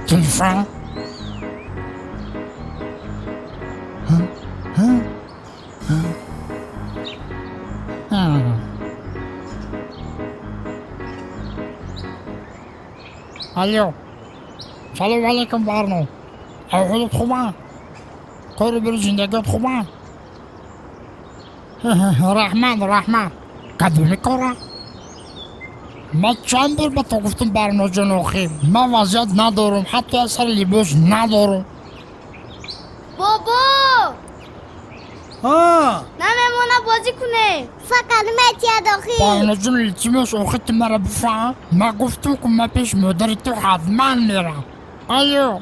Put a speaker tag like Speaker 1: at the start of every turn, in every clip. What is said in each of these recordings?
Speaker 1: Телефон. Алло. Салом алейкум, Барно. Аҳволот хуба? Кору бори зиндагият хуба? Раҳмат, раҳмат. Кадоми кора? Ман чанд бор ба ту гуфтам, Барноҷон, охир. Ман вазъият надорам, ҳатто аз сари либос надорам.
Speaker 2: Бобо!
Speaker 3: Ҳа.
Speaker 2: Намемона бозӣ кунем.
Speaker 4: Фақат метиҳад охир.
Speaker 1: Барноҷон, илтимос, охир ту маро бифаҳм. Ман гуфтам, ки ман пеш модари ту ҳатман мерам. Алло.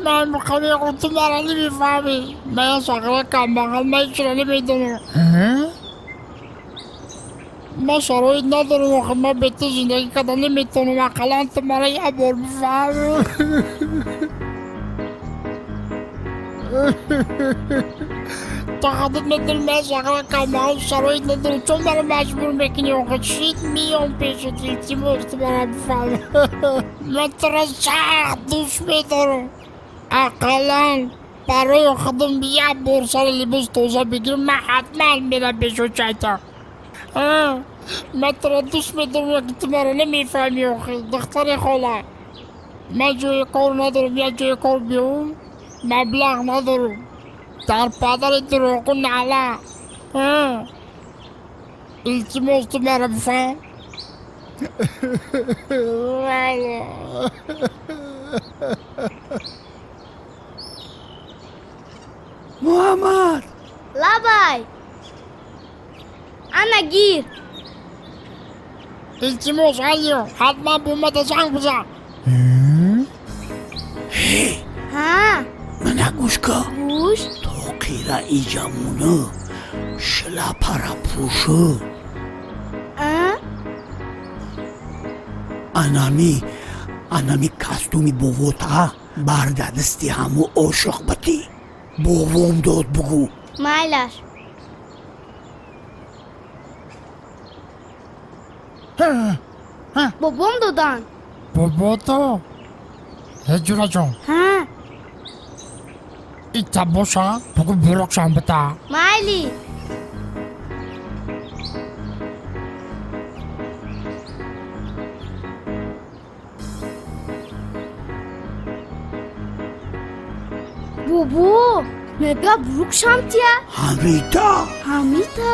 Speaker 1: Ман мехоҳам, ту маро намефаҳмӣ. Ман як сағира камбағал, ман ҳечро намедонам. Ман шароит надорам, охир ман бе ту зиндагӣ карда наметавонам. Ақаллан ту маро як бор бифаҳмӣ. Ту худат медонӣ, ман сағира камбағал, шароит надорам. Чун маро маҷбур мекунӣ, охир чит меём пешат, илтимос, ту маро бифаҳм. Ман туро сахт дӯст медорам. Ақаллан барои худам як бор сари либос тоза бигирам, ман ҳатман мерам пеши очайта. Ман туро дӯст медорам, ки ту маро намефаҳмӣ, охир духтари хола. Ман ҷои кор надорам, як ҷои кор биём, маблағ надорам. Дар падари дурӯғу наъла. Илтимос, ту маро бифаҳм.
Speaker 3: Муҳаммад.
Speaker 2: Лабай. Ана, гир.
Speaker 1: Илтимос, алло, ҳатман бо мада занг бизан.
Speaker 2: Ҳа.
Speaker 3: Мана, гӯш кун.
Speaker 2: Гӯш.
Speaker 3: Тоқира иҷамуну шлапара пӯшу.
Speaker 2: А?
Speaker 3: Анами кастуми бовота барда дасти ҳаму ошиқ битӣ, бовом дод бугӯ.
Speaker 2: Майлаш. Бобом додан.
Speaker 1: Бобото? Ҳеҷураҷон.
Speaker 2: Ҳа.
Speaker 1: Ита боша, бугӯ бурокшам бита.
Speaker 2: Майли. Бобо, мега бурукшам тия?
Speaker 3: Ҳамита.
Speaker 2: Ҳамита.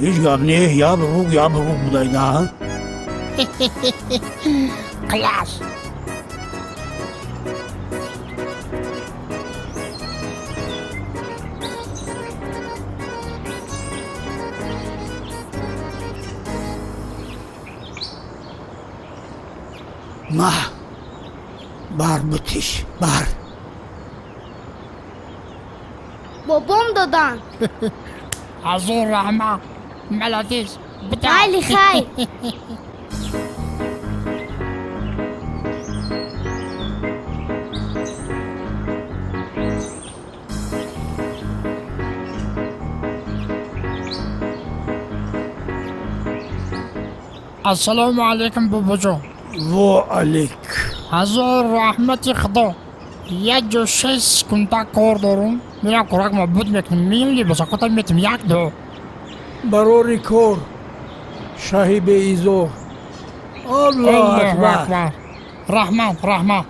Speaker 3: Ҳеҷ гап не, я бурук, я бурук будайда.
Speaker 1: Класс.
Speaker 3: Ма бар, битиш бар.
Speaker 2: Бобом додан.
Speaker 1: Ҳазор раҳмат, молодец, бита.
Speaker 2: Майли, хайр.
Speaker 1: Ассалому алайкум, бобоҷон.
Speaker 3: Во алейк.
Speaker 1: Ҳазор раҳмати худо, як ҷо 6 секунда кор дорум, мирам, кӯракма буд мекунам, миём, либосакота метум, як ду.
Speaker 5: Барори кор, шаҳи беизор. Аллоҳ акбар.
Speaker 1: Акбар, раҳмат, раҳмат.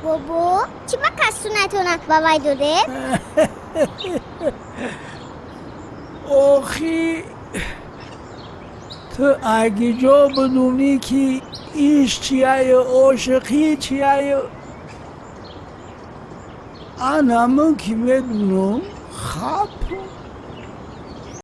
Speaker 4: Бобо, чӣ ба кастунатона ба вай додед?
Speaker 5: Охи, ту агиҷо бидунӣ, ки иш чияю ошиқӣ чияю. Ана ман ки медунам, хап.